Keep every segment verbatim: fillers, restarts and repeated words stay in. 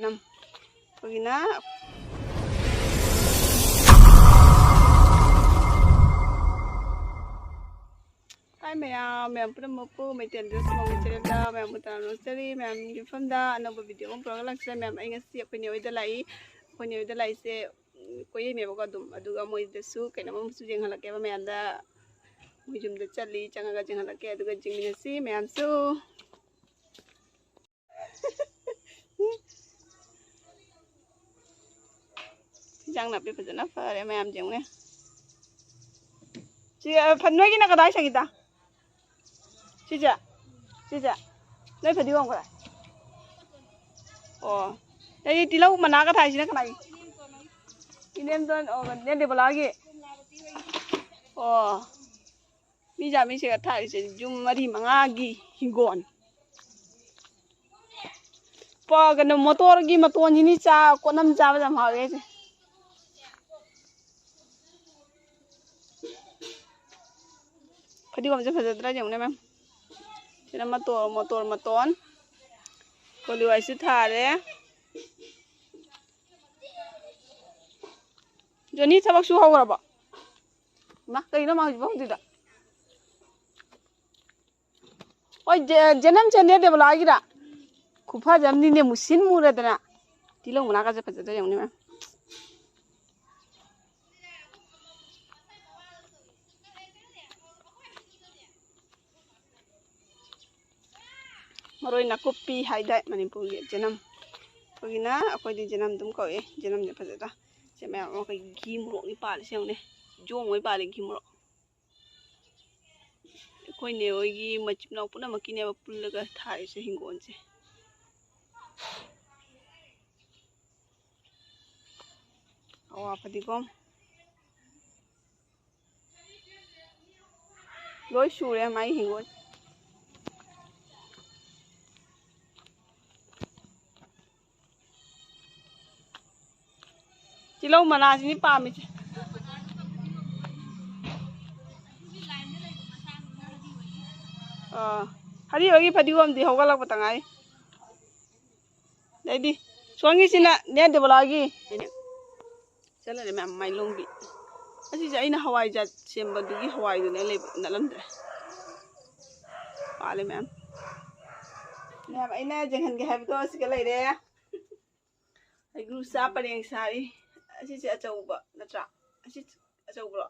ꯅꯝ꯫ ꯑꯩꯈꯣꯏꯒꯤꯅ ꯍꯥꯏ ꯃꯌꯥꯝ, ꯃꯌꯥꯝ ꯄꯨꯝꯅꯃꯛꯄꯨ ꯃꯩꯇꯩ ꯗ꯭ꯔꯦꯁ ꯃꯣꯡꯒꯤ ꯆꯦꯅꯦꯜꯗ ꯃꯌꯥꯝꯕꯨ ꯇꯔꯥꯝꯅ ꯑꯣꯛꯆꯔꯤ꯫ ꯃꯌꯥꯝꯒꯤ ꯃꯐꯝꯗ ꯑꯅꯧꯕ ꯚꯤꯗꯤꯑꯣ ꯑꯃ ꯄꯨꯔꯛꯑꯒ ꯂꯥꯛꯆꯔꯦ꯫ ꯃꯌꯥꯝ, ꯑꯩ ꯉꯁꯤ ꯑꯩꯈꯣꯏ ꯅꯦ ꯍꯣꯏꯗ ꯂꯥꯛꯏ꯫ ꯑꯩꯈꯣꯏ ꯅꯦ ꯍꯣꯏꯗ ꯂꯥꯛꯏꯁꯦ, ꯎꯝ, ꯀꯣꯏꯔꯛꯏꯅꯦꯕꯀꯣ꯫ ꯑꯗꯨꯝ ꯑꯗꯨꯒ ꯃꯣꯏꯗꯁꯨ ꯀꯩꯅꯣꯝ ꯑꯃꯁꯨ ꯌꯦꯡꯍꯜꯂꯛꯀꯦꯕ ꯃꯌꯥꯝꯗ꯫ ꯃꯣꯏ ꯌꯨꯝꯗ ꯆꯠꯂꯤ, ꯆꯪꯉꯒ ꯌꯦꯡꯍꯜꯂꯛꯀꯦ꯫ ꯑꯗꯨꯒ ꯌꯦꯡꯃꯤꯟꯅꯁꯤ ꯃꯌꯥꯝꯁꯨ꯫ ꯏꯟꯖꯥꯡ ꯅꯥꯄꯤ ꯐꯖꯅ ꯐꯔꯦ ꯃꯌꯥꯝ, ꯌꯦꯡꯉꯨꯅꯦ꯫ ꯁꯤ, ꯑ, ꯐ-, ꯅꯣꯏꯒꯤꯅ ꯀꯗꯥꯏ ꯁꯪꯒꯤꯇꯥ? ꯁꯤꯁꯦ? ꯁꯤꯁꯦ? ꯅꯣꯏ ꯐꯗꯤꯒꯣꯝ ꯀꯗꯥꯏ? ꯑꯣ꯫ ꯅꯣꯏꯗꯤ ꯇꯤꯜꯍꯧ ꯃꯅꯥꯒ ꯊꯥꯏꯁꯤꯅ ꯀꯅꯥꯒꯤ? ꯏꯅꯦꯝꯇꯣꯟ, ꯑꯣ, ꯅꯦ ꯗꯦꯕꯣꯂꯥꯒꯤ? ꯑꯣ꯫ ꯃꯤ ꯌꯥꯝꯃꯤꯁꯤꯒ ꯊꯥꯔꯤꯁꯦ ꯌꯨꯝ ꯃꯔꯤ ꯃꯉꯥꯒꯤ ꯍꯤꯡꯒꯣꯜ꯫ ꯄ-, ꯀꯩꯅꯣ, ꯃꯣꯇꯣꯔꯒꯤ ꯃꯇꯣꯟꯁꯤꯅꯤ ꯆꯥ-, ꯀꯣꯠꯅꯝ ꯆꯥꯕꯗ ꯌꯥꯝ ꯍꯥꯎꯋꯦ ꯑꯩꯁꯦ꯫ ꯐꯗꯤꯒꯣꯝꯁꯦ ꯐꯖꯗ꯭ꯔꯥ ꯌꯦꯡꯉꯨꯅꯦ, ꯃꯦꯝ꯫ ꯁꯤꯅ ꯃꯇꯣꯟ, ꯃꯣꯇꯣꯔ ꯃꯇꯣꯟ꯫ ꯀꯣꯂꯤ ꯍꯋꯥꯏꯁꯨ ꯊꯥꯔꯦ꯫ ꯖꯣꯅꯤ ꯊꯕꯛ ꯁꯨ ꯍꯧꯈ꯭ꯔꯕꯣ? ꯃꯥ, ꯀꯩꯅꯣ ꯃꯥ ꯍꯧꯖꯤꯛꯐꯥꯎ ꯍꯧꯗ꯭ꯔꯤꯗꯣ? ꯍꯣꯏ, ꯖꯦ-, ꯖꯦꯅꯝ ꯆꯦꯅꯦ ꯗꯦꯕꯂꯥꯒꯤꯔ? ꯈꯨꯐꯖ ꯑꯃꯅꯤꯅꯦ, ꯃꯨꯁꯤꯟ ꯃꯨꯔꯗꯅ꯫ ꯇꯤꯜꯍꯧ ꯃꯅꯥꯒꯁꯦ ꯐꯖꯗ꯭ꯔꯥ ꯌꯦꯡꯉꯨꯅꯦ, ꯃꯦꯝ꯫ ꯃꯔꯣꯏ ꯅꯥꯀꯨꯞꯄꯤ ꯍꯥꯏꯗꯥꯏ ꯃꯅꯤꯄꯨꯔꯒꯤ ꯖꯅꯝ꯫ ꯑꯩꯈꯣꯏꯒꯤꯅ, ꯑꯩꯈꯣꯏꯗꯤ ꯖꯅꯝ ꯑꯗꯨꯝ ꯀꯧꯏ꯫ ꯖꯅꯝꯁꯦ ꯐꯖꯗ꯭ꯔꯥ? ꯁꯦ ꯃꯌꯥꯝ ꯑꯃ ꯑꯩꯈꯣꯏ ꯘꯤ ꯃꯣꯔꯣꯛꯅꯤ ꯄꯥꯜꯂꯤꯁꯦ ꯌꯦꯡꯉꯨꯅꯦ꯫ ꯌꯣꯡꯉꯩ ꯄꯥꯜꯂꯤ ꯘꯤ ꯃꯣꯔꯣꯛ꯫ ꯑꯩꯈꯣꯏ ꯅꯦ ꯍꯣꯏꯒꯤ ꯃꯆꯤꯟ ꯃꯅꯥꯎ ꯄꯨꯝꯅꯃꯛꯀꯤꯅꯦꯕ ꯄꯨꯜꯂꯒ ꯊꯥꯔꯤꯁꯦ ꯍꯤꯡꯒꯣꯜꯁꯦ꯫ ꯑꯋꯥ ꯐꯗꯤꯒꯣꯝ꯫ ꯂꯣꯏ ꯁꯨꯔꯦ ꯃꯥꯏ ꯍꯤꯡꯒꯣꯜ꯫ ꯇꯤꯜꯍꯧ ꯃꯅꯥꯁꯤꯅꯤ ꯄꯥꯝꯃꯤꯁꯦ꯫ ꯑꯥ, ꯍꯔꯤ ꯍꯣꯏꯒꯤ ꯐꯗꯤꯒꯣꯝꯗꯤ ꯍꯧꯒꯠꯂꯛꯄꯇ ꯉꯥꯏ꯫ ꯑꯗꯩꯗꯤ ꯁꯣꯝꯒꯤꯁꯤꯅ ꯅꯦ ꯗꯦꯕꯣꯂꯥꯒꯤ꯫ ꯆꯠꯂꯔꯦ ꯃꯌꯥꯝ ꯃꯥꯏꯂꯣꯡꯕꯤ꯫ ꯑꯁꯤꯁꯦ ꯑꯩꯅ ꯍꯋꯥꯏꯖꯥꯔ ꯁꯦꯝꯕꯗꯨꯒꯤ ꯍꯋꯥꯏꯗꯨꯅꯦ ꯂꯩꯕ ꯅꯠꯂꯝꯗ꯭ꯔꯦ꯫ ꯄꯥꯜꯂꯦ ꯃꯌꯥꯝ꯫ ꯃꯌꯥꯝ ꯑꯩꯅ ꯌꯦꯡꯍꯟꯒꯦ ꯍꯥꯏꯕꯗꯣ ꯑꯁꯤꯒ ꯂꯩꯔꯦ꯫ ꯍꯩꯒ꯭ꯔꯨ ꯆꯥ ꯄꯔꯦꯡ ꯁꯥꯔꯤ꯫ ꯑꯁꯤꯁꯦ ꯑꯆꯧꯕ ꯅꯠꯇ꯭ꯔꯥ? ꯑꯁꯤ ꯑꯆꯧꯕ꯭ꯔꯣ?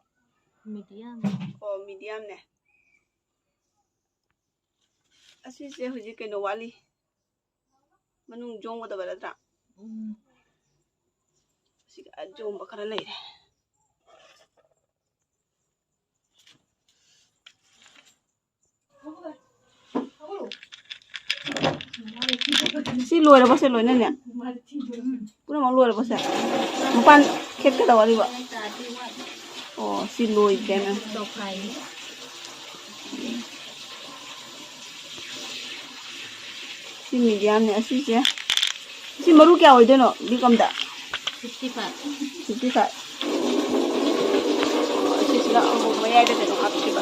ꯃꯤꯗꯤꯌꯝ꯫ ꯑꯣ, ꯃꯤꯗꯤꯌꯝꯅꯦ꯫ ꯑꯁꯤꯁꯦ ꯍꯧꯖꯤꯛ ꯀꯩꯅꯣ ꯋꯥꯠꯂꯤ꯫ ꯃꯅꯨꯡ ꯌꯣꯝꯒꯗꯕ ꯅꯠꯇ꯭ꯔꯥ? ꯎꯝ꯫ ꯑꯁꯤꯒ ꯑꯌꯣꯝꯕ ꯈꯔ ꯂꯩꯔꯦ꯫ ꯁꯤ ꯂꯣꯏꯔꯕꯣ? ꯁꯦ ꯂꯣꯏꯅꯅꯦ? ꯄꯨꯝꯅꯃꯛ ꯂꯣꯏꯔꯕꯣ ꯁꯦ? ꯃꯄꯥꯟ ꯈꯦꯠꯀꯗꯕ ꯋꯥꯠꯂꯤꯕ? ꯑꯣ, ꯁꯤ ꯂꯣꯏꯗ꯭ꯔꯦꯅ꯫ ꯁꯤ ꯃꯤꯗꯤꯌꯝꯅꯦ ꯑꯁꯤꯁꯦ꯫ ꯁꯤ ꯃꯔꯨ ꯀꯌꯥ ꯑꯣꯏꯗꯣꯏꯅꯣ ꯕꯤꯀꯝꯗ? Fifty five. Fifty five. ꯑꯁꯤꯁꯤꯅ ꯑꯃꯨꯛ ꯃꯌꯥꯏꯗ ꯀꯩꯅꯣ ꯍꯥꯞꯈꯤꯕ꯫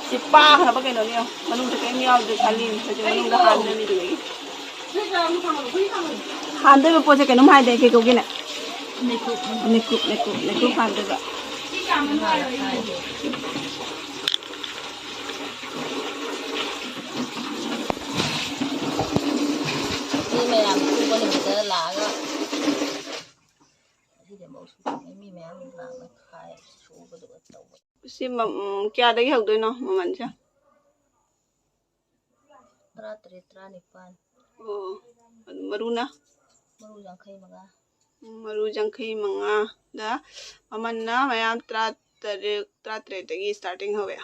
ꯁꯤ ꯄꯥꯈ꯭ꯔꯕ ꯀꯩꯅꯣꯅꯦ ꯌꯦꯡꯉꯣ꯫ ꯃꯅꯨꯡꯗ ꯀꯔꯤꯝ ꯌꯥꯎꯗꯦ, ꯈꯥꯂꯤꯅꯤ꯫ ꯍꯧꯖꯤꯛ ꯃꯅꯨꯡꯗ ꯍꯥꯟꯗꯣꯏꯅꯤ ꯑꯗꯨꯗꯒꯤ꯫ ꯍꯥꯟꯗꯣꯏꯕ ꯄꯣꯠꯁꯦ ꯀꯩꯅꯣꯝ ꯍꯥꯏꯗꯥꯏ, ꯀꯩ ꯀꯧꯒꯦꯅꯦ? ꯃꯩꯀꯨꯞ꯫ ꯃꯩꯀꯨꯞ, ꯃꯩꯀꯨꯞ, ꯃꯩꯀꯨꯞ ꯍꯥꯟꯗꯣꯏꯕ꯫ ꯃꯤ ꯃꯌꯥꯝ ꯁꯨꯕ ꯅꯨꯃꯤꯠꯇ ꯂꯥꯛꯑꯒ, ꯉꯁꯤꯗꯤ ꯑꯃꯨꯛ ꯁꯨꯕꯅꯦ, ꯃꯤ ꯃꯌꯥꯝ ꯂꯥꯛꯑꯒ ꯈꯥꯏ ꯁꯨꯕꯗꯨꯒ ꯇꯧꯕ꯫ ꯁꯤ ꯃ-, ꯎꯝ, ꯀꯌꯥꯗꯒꯤ ꯍꯧꯗꯣꯏꯅꯣ ꯃꯃꯜꯁꯦ? ꯇꯔꯥꯇꯔꯦꯠ, ꯇꯔꯥꯅꯤꯄꯥꯟ꯫ ꯑꯣ, ꯑꯗꯨ ꯃꯔꯨꯅ? ꯃꯔꯨ ꯌꯥꯡꯈꯩ ꯃꯉꯥ꯫ ꯎꯝ, ꯃꯔꯨ ꯌꯥꯡꯈꯩ ꯃꯉꯥꯗ ꯃꯃꯜꯅ ꯃꯌꯥꯝ ꯇꯔꯥꯇꯔꯦꯠ, ꯇꯔꯥꯇꯔꯦꯠꯇꯒꯤ starting ꯍꯧꯋꯦ꯫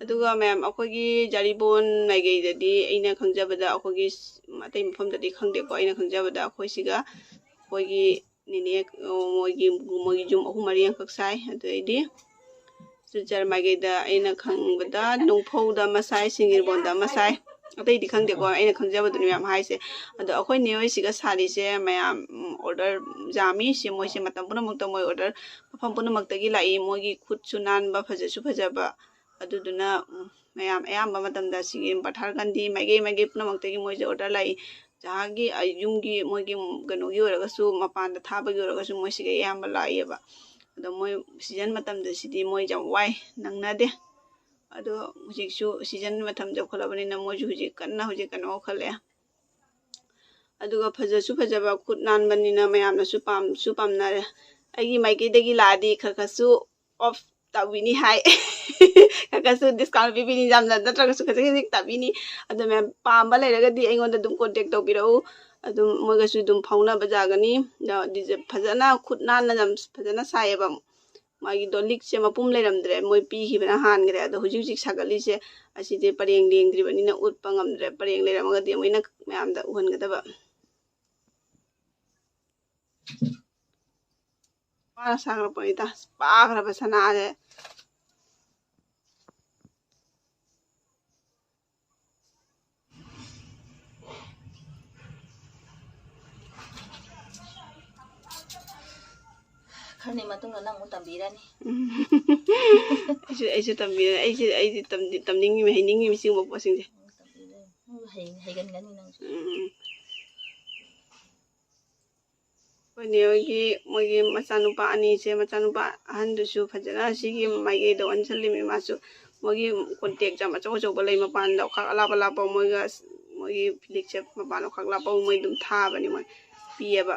ꯑꯗꯨꯒ ꯃꯌꯥꯝ ꯑꯩꯈꯣꯏꯒꯤ ꯖꯥꯔꯤꯕꯣꯟ ꯃꯥꯏꯀꯩꯗꯗꯤ ꯑꯩꯅ ꯈꯪꯖꯕꯗ, ꯑꯩꯈꯣꯏꯒꯤ ꯁ-, ꯑꯇꯩ ꯃꯐꯝꯗꯗꯤ ꯈꯪꯗꯦꯀꯣ, ꯑꯩꯅ ꯈꯪꯖꯕꯗ ꯑꯩꯈꯣꯏ ꯁꯤꯒ ꯑꯩꯈꯣꯏꯒꯤ ꯅꯦꯅꯦ, ꯑ, ꯃꯣꯏꯒꯤ, ꯃꯣꯏꯒꯤ ꯌꯨꯝ ꯑꯍꯨꯝ ꯃꯔꯤ ꯑꯃꯈꯛ ꯁꯥꯏ꯫ ꯑꯗꯨꯗꯩꯗꯤ ꯆꯨꯔꯆꯥꯟ ꯃꯥꯏꯀꯩꯗ ꯑꯩꯅ ꯈꯪꯕꯗ ꯅꯨꯡꯐꯧꯗ ꯑꯃ ꯁꯥꯏ, ꯁꯤꯡꯖꯤꯔꯕꯣꯟꯗ ꯑꯃ ꯁꯥꯏ꯫ ꯑꯇꯩꯗꯤ ꯈꯪꯗꯦꯀꯣ, ꯑꯩꯅ ꯈꯪꯖꯕꯗꯨꯅꯤ ꯃꯌꯥꯝ ꯍꯥꯏꯁꯦ꯫ ꯑꯗꯣ ꯑꯩꯈꯣꯏ ꯅꯦ ꯍꯣꯏꯁꯤꯒ ꯁꯥꯔꯤꯁꯦ ꯃꯌꯥꯝ, ꯎꯝ, ꯑꯣꯔꯗꯔ ꯌꯥꯝꯃꯤ꯫ ꯁꯤ ꯃꯣꯏꯁꯦ ꯃꯇꯝ ꯄꯨꯝꯅꯃꯛꯇ ꯃꯣꯏ ꯑꯣꯔꯗꯔ ꯃꯐꯝ ꯄꯨꯝꯅꯃꯛꯇꯒꯤ ꯂꯥꯛꯏ꯫ ꯃꯣꯏꯒꯤ ꯈꯨꯠꯁꯨ ꯅꯥꯟꯕ, ꯐꯖꯁꯨ ꯐꯖꯕ꯫ ꯑꯗꯨꯗꯨꯅ, ꯎꯝ, ꯃꯌꯥꯝ ꯑꯌꯥꯝꯕ ꯃꯇꯝꯗ ꯁꯤꯒꯤ ꯄꯊꯥꯔ ꯒꯟꯗꯤ ꯃꯥꯏꯀꯩ ꯃꯥꯏꯀꯩ ꯄꯨꯝꯅꯃꯛꯇꯒꯤ ꯃꯣꯏꯁꯦ ꯑꯣꯔꯗꯔ ꯂꯥꯛꯏ꯫ ꯖꯍꯥꯒꯤ, ꯑ, ꯌꯨꯝꯒꯤ ꯃꯣꯏꯒꯤ, ꯎꯝ, ꯀꯩꯅꯣꯒꯤ ꯑꯣꯏꯔꯒꯁꯨ, ꯃꯄꯥꯟꯗ ꯊꯥꯕꯒꯤ ꯑꯣꯏꯔꯒꯁꯨ ꯃꯣꯏꯁꯤꯒ ꯑꯌꯥꯝꯕ ꯂꯥꯛꯏꯑꯕ꯫ ꯑꯗꯣ ꯃꯣꯏ ꯁꯤꯖꯟ ꯃꯇꯝꯗ ꯁꯤꯗꯤ ꯃꯣꯏ ꯌꯥꯝ ꯋꯥꯏ, ꯅꯪꯅꯗꯦ꯫ ꯑꯗꯣ ꯍꯧꯖꯤꯛꯁꯨ ꯁꯤꯖꯟ ꯃꯇꯝ ꯌꯧꯈꯠꯂꯕꯅꯤꯅ ꯃꯣꯏꯁꯨ ꯍꯧꯖꯤꯛ ꯀꯟꯅ ꯍꯧꯖꯤꯛ ꯀꯩꯅꯣ ꯇꯧꯈꯠꯂꯛꯑꯦ꯫ ꯑꯗꯨꯒ ꯐꯖꯁꯨ ꯐꯖꯕ, ꯈꯨꯠ ꯅꯥꯟꯕꯅꯤꯅ ꯃꯌꯥꯝꯅꯁꯨ ꯄꯥꯝꯁꯨ ꯄꯥꯝꯅꯔꯦ꯫ ꯑꯩꯒꯤ ꯃꯥꯏꯀꯩꯗꯒꯤ ꯂꯥꯛꯑꯗꯤ ꯈꯔ ꯈꯔꯁꯨ ꯑꯣꯞ ꯇꯧꯕꯤꯅꯤ ꯍꯥꯏ꯫ ꯈꯔ ꯈꯔꯁꯨ ꯗꯤꯁꯀꯥꯎꯟ ꯄꯤꯕꯤꯅꯤ, ꯌꯥꯝꯅ ꯅꯠꯇ꯭ꯔꯒꯁꯨ ꯈꯖꯤꯛ ꯈꯖꯤꯛ ꯇꯥꯕꯤꯅꯤ꯫ ꯑꯗꯣ ꯃꯌꯥꯝ ꯄꯥꯝꯕ ꯂꯩꯔꯒꯗꯤ ꯑꯩꯉꯣꯟꯗ ꯑꯗꯨꯝ ꯀꯣꯟꯇꯦꯛ ꯇꯧꯕꯤꯔꯛꯎ꯫ ꯑꯗꯨꯝ ꯃꯣꯏꯒꯁꯨ ꯑꯗꯨꯝ ꯐꯥꯎꯅꯕ ꯌꯥꯒꯅꯤ꯫ ꯑꯗꯣ ꯗꯤꯖ-, ꯐꯖꯅ ꯈꯨꯠ ꯅꯥꯟꯅ ꯌꯥꯝ ꯐꯖꯅ ꯁꯥꯏꯌꯦꯕ꯫ ꯃꯥꯒꯤꯗꯣ ꯂꯤꯛꯁꯦ ꯃꯄꯨꯝ ꯂꯩꯔꯝꯗ꯭ꯔꯦ, ꯃꯣꯏ ꯄꯤꯈꯤꯕꯅ ꯍꯥꯟꯈ꯭ꯔꯦ꯫ ꯑꯗꯣ ꯍꯧꯖꯤꯛ ꯍꯧꯖꯤꯛ ꯁꯥꯒꯠꯂꯤꯁꯦ ꯑꯁꯤꯗꯤ ꯄꯔꯦꯡ ꯂꯦꯡꯗ꯭ꯔꯤꯕꯅꯤꯅ ꯎꯠꯄ ꯉꯝꯗ꯭ꯔꯦ꯫ ꯄꯔꯦꯡ ꯂꯩꯔꯝꯃꯒꯗꯤ ꯑꯃꯨꯛ ꯑꯩꯅ ꯃꯌꯥꯝꯗ ꯎꯍꯟꯒꯗꯕ꯫ ꯃꯥꯅ ꯁꯥꯒꯠꯂꯛꯄꯅꯤꯗ, ꯄꯥꯈ꯭ꯔꯕ ꯁꯅꯥꯁꯦ꯫ ꯈꯔꯅꯤ ꯃꯇꯨꯡꯗ ꯅꯪ ꯑꯃꯨꯛ ꯇꯝꯕꯤꯔꯅꯤ꯫ ꯎꯝ꯫ ꯑꯩꯁꯨ, ꯑꯩꯁꯨ ꯇꯝꯕꯤꯔꯦ꯫ ꯑꯩꯁꯦ, ꯑꯩꯗꯤ ꯇꯝꯗꯤ-, ꯇꯝꯅꯤꯡꯉꯤꯕ, ꯍꯩꯅꯤꯡꯉꯤꯕ ꯁꯤꯒꯨꯝꯕ ꯄꯣꯠꯁꯤꯡꯁꯦ꯫ ꯎꯝ, ꯇꯝꯕꯤꯔꯦ꯫ ꯅꯪꯁꯨ ꯍꯩ-, ꯍꯩꯒꯟꯒꯅꯤ ꯅꯪꯁꯨ꯫ ꯎꯝ꯫ ꯑꯩꯈꯣꯏ ꯅꯦ ꯍꯣꯏꯒꯤ, ꯃꯣꯏꯒꯤ ꯃꯆꯥꯅꯨꯄꯥ ꯑꯅꯤꯁꯦ, ꯃꯆꯥꯅꯨꯄꯥ ꯑꯍꯟꯗꯨꯁꯨ ꯐꯖꯅ ꯁꯤꯒꯤ ꯃꯥꯏꯀꯩꯗ ꯑꯣꯟꯁꯤꯜꯂꯤꯃꯤ꯫ ꯃꯥꯁꯨ ꯃꯣꯏꯒꯤ ꯀꯣꯟꯇꯦꯛ ꯌꯥꯝ ꯑꯆꯧ ꯑꯆꯧꯕ ꯂꯩ, ꯃꯄꯥꯟꯗ ꯑꯣꯈꯥꯛ ꯑꯂꯥꯞ ꯑꯂꯥꯞꯄ ꯃꯣꯏꯒ, ꯃꯣꯏꯒꯤ ꯐꯤꯂꯤꯛꯁꯦ ꯃꯄꯥꯟ ꯑꯣꯈꯥꯛ ꯂꯥꯞꯄ ꯃꯣꯏ ꯑꯗꯨꯝ ꯊꯥꯕꯅꯤ, ꯃꯣꯏ ꯄꯤꯌꯦꯕ꯫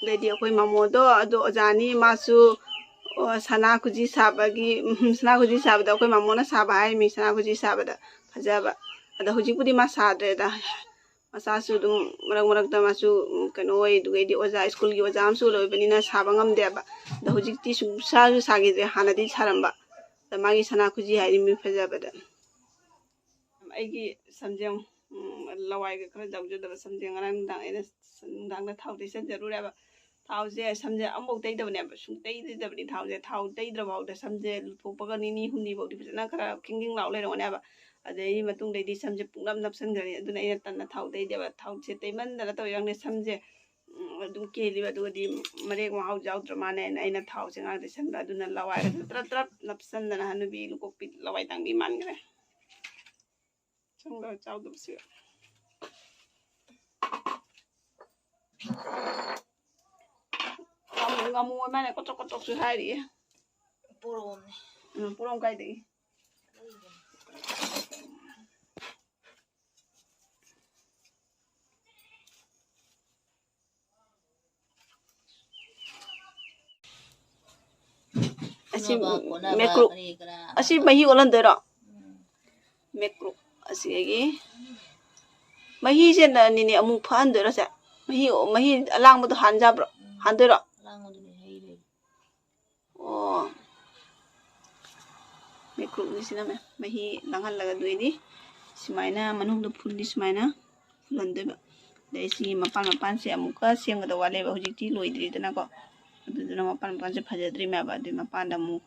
ꯑꯗꯩꯗꯤ ꯑꯩꯈꯣꯏ ꯃꯃꯣꯗꯣ, ꯑꯗꯣ ꯑꯣꯖꯥꯅꯤ, ꯃꯥꯁꯨ, ꯑꯣ, ꯁꯅꯥ ꯈꯨꯖꯤ ꯁꯥꯕꯒꯤ, ꯎꯝ, ꯁꯅꯥ ꯈꯨꯖꯤ ꯁꯥꯕꯗ ꯑꯩꯈꯣꯏ ꯃꯃꯣꯅ ꯁꯥꯕ ꯍꯥꯏꯔꯤꯃꯤ, ꯁꯅꯥ ꯈꯨꯖꯤ ꯁꯥꯕꯗ ꯐꯖꯕ꯫ ꯑꯗꯣ ꯍꯧꯖꯤꯛꯄꯨꯗꯤ ꯃꯥ ꯁꯥꯗ꯭ꯔꯦꯗ, ꯃꯆꯥꯁꯨ ꯑꯗꯨꯝ ꯃꯔꯛ ꯃꯔꯛꯇ ꯃꯥꯁꯨ, ꯎꯝ, ꯀꯩꯅꯣ ꯑꯣꯏ, ꯑꯗꯨꯒꯩꯗꯤ ꯑꯣꯖꯥ, ꯁ꯭ꯀꯨꯜꯒꯤ ꯑꯣꯖꯥ ꯑꯃꯁꯨ ꯑꯣꯏꯕꯅꯤꯅ ꯁꯥꯕ ꯉꯝꯗꯦꯕ꯫ ꯑꯗꯣ ꯍꯧꯖꯤꯛꯇꯤ ꯁꯨꯡꯁꯥꯁꯨ ꯁꯥꯈꯤꯗ꯭ꯔꯦ, ꯍꯥꯟꯅꯗꯤ ꯁꯥꯔꯝꯕ꯫ ꯑꯗ ꯃꯥꯒꯤ ꯁꯅꯥ ꯈꯨꯖꯤ ꯍꯥꯏꯔꯤꯃꯤ ꯐꯖꯕꯗ꯫ ꯑꯩꯒꯤ ꯁꯝꯁꯦ ꯌꯦꯡꯉꯨ, ꯎꯝ, ꯂꯋꯥꯏꯒ ꯈꯔ ꯌꯥꯎꯖꯗꯕ ꯁꯝꯁꯦ ꯉꯔꯥꯡ ꯅꯨꯡꯗꯥꯡ ꯑꯩꯅ ꯅꯨꯡꯗꯥꯡꯗ ꯊꯥꯎ ꯇꯩꯁꯟꯖꯔꯨꯔꯦꯕ꯫ ꯊꯥꯎꯁꯦ ꯁꯝꯁꯦ ꯑꯃꯐꯥꯎ ꯇꯩꯗꯕꯅꯦꯕ, ꯁꯨꯡꯇꯩ ꯇꯩꯗꯕꯅꯤ ꯊꯥꯎꯁꯦ꯫ ꯊꯥꯎ ꯇꯩꯗ꯭ꯔꯐꯥꯎꯗ ꯁꯝꯁꯦ ꯂꯨꯊꯣꯛꯄꯒ ꯅꯤꯅꯤ ꯍꯨꯝꯅꯤꯐꯥꯎꯗꯤ ꯐꯖꯅ ꯈꯔ ꯈꯤꯡ ꯈꯤꯡ ꯂꯥꯎ ꯂꯩꯔꯝꯒꯅꯦꯕ꯫ ꯑꯗꯩ ꯃꯇꯨꯡꯗꯩꯗꯤ ꯁꯝꯁꯦ ꯄꯨꯡꯅꯞ ꯅꯞꯁꯟꯈ꯭ꯔꯅꯤ꯫ ꯑꯗꯨꯅ ꯑꯩꯅ ꯇꯟꯅ ꯊꯥꯎ ꯇꯩꯗꯦꯕ꯫ ꯊꯥꯎꯁꯦ ꯇꯩꯃꯟꯗꯅ ꯇꯧꯋꯦ ꯈꯪꯗꯦ, ꯁꯝꯁꯦ, ꯎꯝ, ꯑꯗꯨꯝ ꯀꯦꯜꯂꯤꯕ꯫ ꯑꯗꯨꯒꯗꯤ ꯃꯔꯦꯛ ꯃꯍꯥꯎ ꯌꯥꯎꯗ꯭ꯔ ꯃꯥꯜꯂꯦꯅ ꯑꯩꯅ ꯊꯥꯎꯁꯦ ꯉꯥꯏꯍꯥꯛ ꯇꯩꯁꯟꯕ꯫ ꯑꯗꯨꯅ ꯂꯋꯥꯏꯒꯁꯦ ꯇ꯭ꯔꯞ ꯇ꯭ꯔꯞ ꯅꯞꯁꯟꯗꯅ ꯍꯅꯨꯕꯤ ꯂꯨꯀꯣꯛꯄꯤ ꯂꯋꯥꯏ ꯇꯥꯡꯕꯤ ꯃꯥꯟꯈ꯭ꯔꯦ꯫ ꯁꯝꯒ ꯆꯥꯎꯗꯕꯁꯤꯒ꯫ ꯉꯥꯃꯨ, ꯉꯥꯃꯨ ꯑꯣꯏ ꯃꯥꯅꯦ, ꯀꯣꯇ꯭ꯔꯣꯛ ꯀꯣꯇ꯭ꯔꯣꯛꯁꯨ ꯍꯥꯏꯔꯤꯌꯦ꯫ ꯄꯣꯔꯣꯝꯅꯦ꯫ ꯎꯝ, ꯄꯣꯔꯣꯝ ꯀꯥꯏꯗꯒꯤ? ꯑꯁꯤ ꯀꯣꯟꯅꯕ, ꯀꯣꯟꯅꯕ ꯃꯦꯀ꯭ꯔꯨ-, ꯀꯔꯤ ꯀꯔꯥ ꯑꯁꯤ ꯃꯍꯤ ꯑꯣꯜꯍꯟꯗꯣꯏꯔꯣ? ꯎꯝ꯫ ꯃꯦꯀ꯭ꯔꯨ-, ꯑꯁꯤꯗꯒꯤ ꯃꯍꯤꯁꯦ ꯅ-, ꯅꯤꯅꯦ ꯑꯃꯨꯛ ꯐꯨꯠꯍꯟꯗꯣꯏꯔꯣ ꯁꯦ? ꯃꯍꯤ, ꯃꯍꯤ ꯑꯂꯥꯡꯕꯗꯣ ꯍꯥꯟꯖꯕ꯭ꯔꯣ? ꯎꯝ꯫ ꯍꯥꯟꯗꯣꯏꯔꯣ? ꯑꯂꯥꯡꯕꯗꯨꯅꯦ ꯍꯩꯗꯣꯏꯁꯦ꯫ ꯑꯣ꯫ ꯃꯦꯀ꯭ꯔꯨꯞꯅꯤꯁꯤꯅ ꯃꯦ-, ꯃꯍꯤ ꯂꯥꯡꯍꯜꯂꯒ ꯑꯗꯨꯏꯗꯤ ꯁꯨꯃꯥꯏꯅ ꯃꯅꯨꯡꯗ ꯐꯨꯜꯂꯤ ꯁꯨꯃꯥꯏꯅ ꯐꯨꯜꯍꯟꯗꯣꯏꯕ꯫ ꯑꯗꯩ ꯁꯤꯒꯤ ꯃꯄꯥꯟ ꯃꯄꯥꯟꯁꯦ ꯑꯃꯨꯛꯀ ꯁꯦꯝꯒꯗꯕ ꯋꯥꯠꯂꯦꯕ, ꯍꯧꯖꯤꯛꯇꯤ ꯂꯣꯏꯗ꯭ꯔꯤꯗꯅꯀꯣ꯫ ꯑꯗꯨꯗꯨꯅ ꯃꯄꯥꯟ ꯃꯄꯥꯟꯁꯦ ꯐꯖꯗ꯭ꯔꯤꯃꯦꯕ꯫ ꯑꯗꯨꯏ ꯃꯄꯥꯟꯗ ꯑꯃꯨꯛ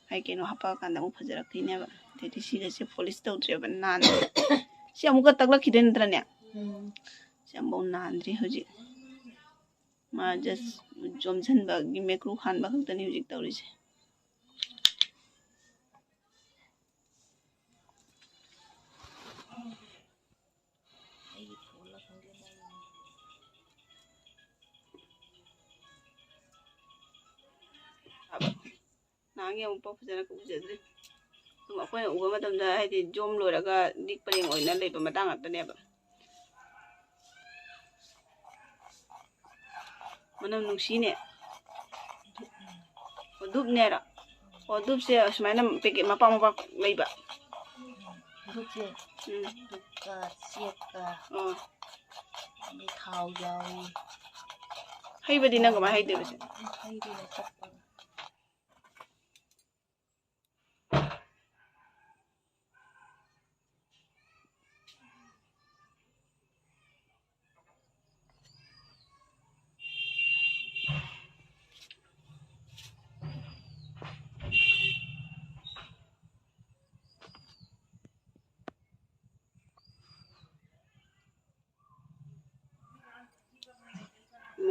ꯀꯩ ꯀꯩꯅꯣ ꯍꯥꯞꯄꯛꯑꯀꯥꯟꯗ ꯑꯃꯨꯛ ꯐꯖꯔꯛꯇꯣꯏꯅꯦꯕ꯫ ꯑꯗꯩꯗꯤ ꯁꯤꯒꯁꯦ ꯄꯣꯂꯤꯁ ꯇꯧꯗ꯭ꯔꯦꯕ, ꯅꯥꯟꯗ꯭ꯔꯦ꯫ ꯁꯤ ꯑꯃꯨꯛꯀ ꯇꯛꯂꯛꯈꯤꯗꯣꯏ ꯅꯠꯇ꯭ꯔꯅꯦ? ꯎꯝ꯫ ꯁꯤ ꯑꯃꯐꯥꯎ ꯅꯥꯟꯗ꯭ꯔꯤ ꯍꯧꯖꯤꯛ꯫ ꯃꯥ just ꯌꯣꯝꯁꯤꯟꯕꯒꯤ ꯃꯦꯀ꯭ꯔꯨ ꯍꯥꯟꯕ ꯈꯛꯇꯅꯤ ꯍꯧꯖꯤꯛ ꯇꯧꯔꯤꯁꯦ꯫ ꯅꯍꯥꯟꯒꯤ ꯑꯃꯨꯛꯐꯥꯎ ꯐꯖꯅ ꯎꯖꯗ꯭ꯔꯤ꯫ ꯑꯗꯨꯝ ꯑꯩꯈꯣꯏꯅ ꯎꯕ ꯃꯇꯝꯗ ꯍꯥꯏꯗꯤ ꯖꯣꯝ ꯂꯣꯏꯔꯒ ꯂꯤꯛ ꯄꯔꯦꯡ ꯑꯣꯏꯅ ꯂꯩꯕ ꯃꯇꯥꯡ ꯉꯥꯛꯇꯅꯦꯕ꯫ ꯃꯅꯝ ꯅꯨꯡꯁꯤꯅꯦ꯫ ꯑꯣ, ꯙꯨꯞꯅꯦꯔꯣ? ꯑꯣ, ꯙꯨꯞꯁꯦ ꯑꯁꯨꯃꯥꯏꯅ ꯄꯦꯀꯦꯠ ꯃꯄꯥꯛ ꯃꯄꯥꯛ ꯂꯩꯕ꯫ ꯙꯨꯞꯁꯦ ꯎꯝ꯫ ꯙꯨꯞꯀ ꯆꯦꯛꯀ ꯑꯣ꯫ ꯑꯗꯩ ꯊꯥꯎ ꯌꯥꯎꯏ꯫ ꯍꯩꯕꯗꯤ ꯅꯪ ꯀꯃꯥꯏꯅ ꯍꯩꯗꯣꯏꯕ ꯁꯦ? ꯍꯩꯗꯣꯏꯅꯦ ꯆꯞꯄꯒ꯫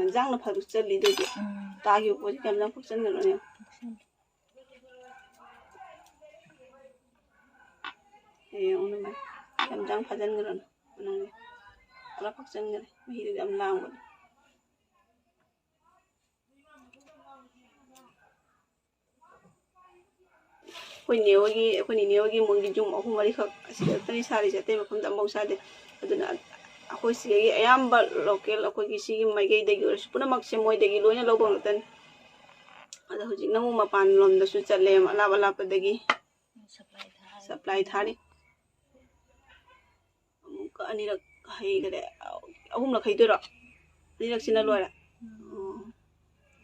ꯌꯦꯟꯖꯥꯡꯅ ꯐꯗꯨ ꯆꯜꯂꯤꯗꯨꯗꯤ꯫ ꯎꯝ꯫ ꯇꯥꯈꯤꯕ ꯄꯣꯠꯁꯤ ꯀꯌꯥꯝ ꯌꯥꯝ ꯐꯨꯛꯆꯟꯒꯅꯣꯅꯦ꯫ ꯐꯨꯛꯆꯟ꯫ ꯌꯦꯡꯉꯨꯅꯦ ꯃꯥ꯫ ꯌꯥꯝ ꯌꯥꯝ ꯐꯥꯖꯟꯒꯅꯣ꯫ ꯃꯅꯨꯡꯗ ꯄꯨꯔꯥ ꯐꯨꯛꯆꯟꯒꯅꯤ꯫ ꯃꯍꯤꯗꯨꯗꯤ ꯌꯥꯝ ꯂꯥꯡꯕꯅꯦ꯫ ꯑꯩꯈꯣꯏ ꯅꯦ ꯍꯣꯏꯒꯤ, ꯑꯩꯈꯣꯏ ꯅꯦꯅꯦ ꯍꯣꯏꯒꯤ ꯏꯃꯨꯡꯒꯤ ꯌꯨꯝ ꯑꯍꯨꯝ ꯃꯔꯤꯈꯛ ꯑꯁꯤꯗ ꯈꯛꯇꯅꯤ ꯁꯥꯔꯤꯁꯦ, ꯑꯇꯩ ꯃꯐꯝꯗ ꯑꯃꯐꯥꯎ ꯁꯥꯗꯦ꯫ ꯑꯗꯨꯅ ꯑꯩꯈꯣꯏ ꯁꯤꯗꯒꯤ ꯑꯌꯥꯝꯕ local ꯑꯩꯈꯣꯏꯒꯤ ꯁꯤꯒꯤ ꯃꯥꯏꯀꯩꯗꯒꯤ ꯑꯣꯏꯔꯁꯨ ꯄꯨꯝꯅꯃꯛꯁꯦ ꯃꯣꯏꯗꯒꯤ ꯂꯣꯏꯅ ꯂꯧꯕ ꯉꯥꯛꯇꯅꯤ꯫ ꯑꯗꯣ ꯍꯧꯖꯤꯛꯅ ꯑꯃꯨꯛ ꯃꯄꯥꯟ ꯂꯣꯝꯗꯁꯨ ꯆꯠꯂꯦ, ꯑꯂꯥꯞ ꯑꯂꯥꯞꯄꯗꯒꯤ꯫ Supply ꯊꯥꯔꯤ꯫ Supply ꯊꯥꯔꯤ꯫ ꯑꯃꯨꯛꯀ ꯑꯅꯤꯔꯛ ꯍꯩꯈꯔꯦ꯫ ꯑꯍꯨꯝꯂꯛ ꯍꯩꯗꯣꯏꯔꯣ? ꯑꯅꯤꯔꯛꯁꯤꯅ ꯂꯣꯏꯔꯦ? ꯎꯝ꯫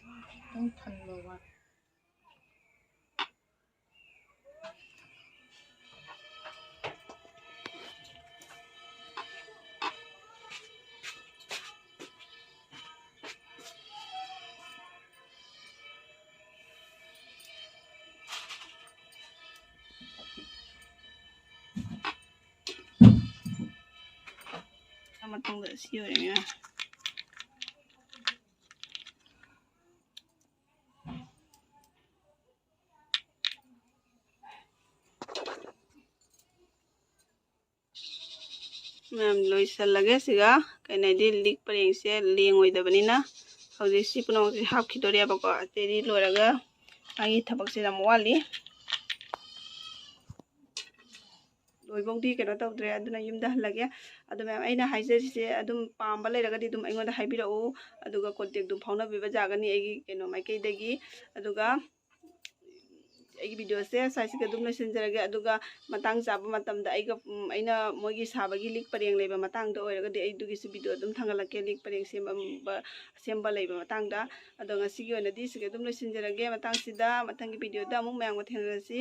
ꯑꯣ꯫ ꯈꯤꯇꯪ ꯊꯟꯕ ꯋꯥꯠꯂꯤ꯫ ꯃꯇꯨꯡꯗ ꯁꯤ ꯑꯣꯏꯔꯦ꯫ ꯃꯌꯥꯝ ꯂꯣꯏꯁꯤꯜꯂꯒꯦ ꯁꯤꯒ꯫ ꯀꯩꯅꯣꯗꯤ ꯂꯤꯛ ꯄꯔꯦꯡꯁꯦ ꯂꯦꯡꯉꯣꯏꯗꯕꯅꯤꯅ ꯍꯧꯖꯤꯛ ꯁꯤ ꯄꯨꯝꯅꯃꯛꯁꯦ ꯍꯥꯞꯈꯤꯗꯣꯔꯦꯕꯀꯣ꯫ ꯑꯇꯩꯗꯤ ꯂꯣꯏꯔꯒ ꯑꯩꯒꯤ ꯊꯕꯛꯁꯦ ꯌꯥꯝ ꯋꯥꯠꯂꯤ꯫ ꯂꯣꯏꯐꯧꯗꯤ ꯀꯩꯅꯣ ꯇꯧꯗ꯭ꯔꯦ, ꯑꯗꯨꯅ ꯌꯨꯝꯗ ꯍꯜꯂꯒꯦ꯫ ꯑꯗꯣ ꯃꯌꯥꯝ, ꯑꯩꯅ ꯍꯥꯏꯖꯔꯤꯁꯦ ꯑꯗꯨꯝ ꯄꯥꯝꯕ ꯂꯩꯔꯒꯗꯤ ꯑꯗꯨꯝ ꯑꯩꯉꯣꯟꯗ ꯍꯥꯏꯕꯤꯔꯛꯎ, ꯑꯗꯨꯒ contact ꯑꯗꯨꯝ ꯐꯥꯎꯅꯕꯤꯕ ꯌꯥꯒꯅꯤ ꯑꯩꯒꯤ ꯀꯩꯅꯣ ꯃꯥꯏꯀꯩꯗꯒꯤ꯫ ꯑꯗꯨꯒ ꯑꯩꯒꯤ videoꯁꯦ ꯁ꯭ꯋꯥꯏꯁꯤꯗ ꯑꯗꯨꯝ ꯂꯣꯏꯁꯤꯟꯖꯔꯒꯦ꯫ ꯑꯗꯨꯒ ꯃꯇꯥꯡ ꯆꯥꯕ ꯃꯇꯝꯗ ꯑꯩꯒ, ꯎꯝ, ꯑꯩꯅ ꯃꯣꯏꯒꯤ ꯁꯥꯕꯒꯤ ꯂꯤꯛ ꯄꯔꯦꯡ ꯂꯩꯕ ꯃꯇꯥꯡꯗ ꯑꯣꯏꯔꯒꯗꯤ ꯑꯩ ꯑꯗꯨꯒꯤꯁꯨ video ꯑꯗꯨꯝ ꯊꯥꯒꯠꯂꯛꯀꯦ, ꯂꯤꯛ ꯄꯔꯦꯡ ꯁꯦꯝꯕ, ꯁꯦꯝꯕ ꯂꯩꯕ ꯃꯇꯥꯡꯗ꯫ ꯑꯗꯣ ꯉꯁꯤꯒꯤ ꯑꯣꯏꯅꯗꯤ ꯁꯤꯒ ꯑꯗꯨꯝ ꯂꯣꯏꯁꯤꯟꯖꯔꯒꯦ꯫ ꯃꯇꯥꯡꯁꯤꯗ ꯃꯊꯪꯒꯤ videoꯗ ꯑꯃꯨꯛ ꯃꯌꯥꯝꯒ ꯊꯦꯡꯅꯔꯁꯤ꯫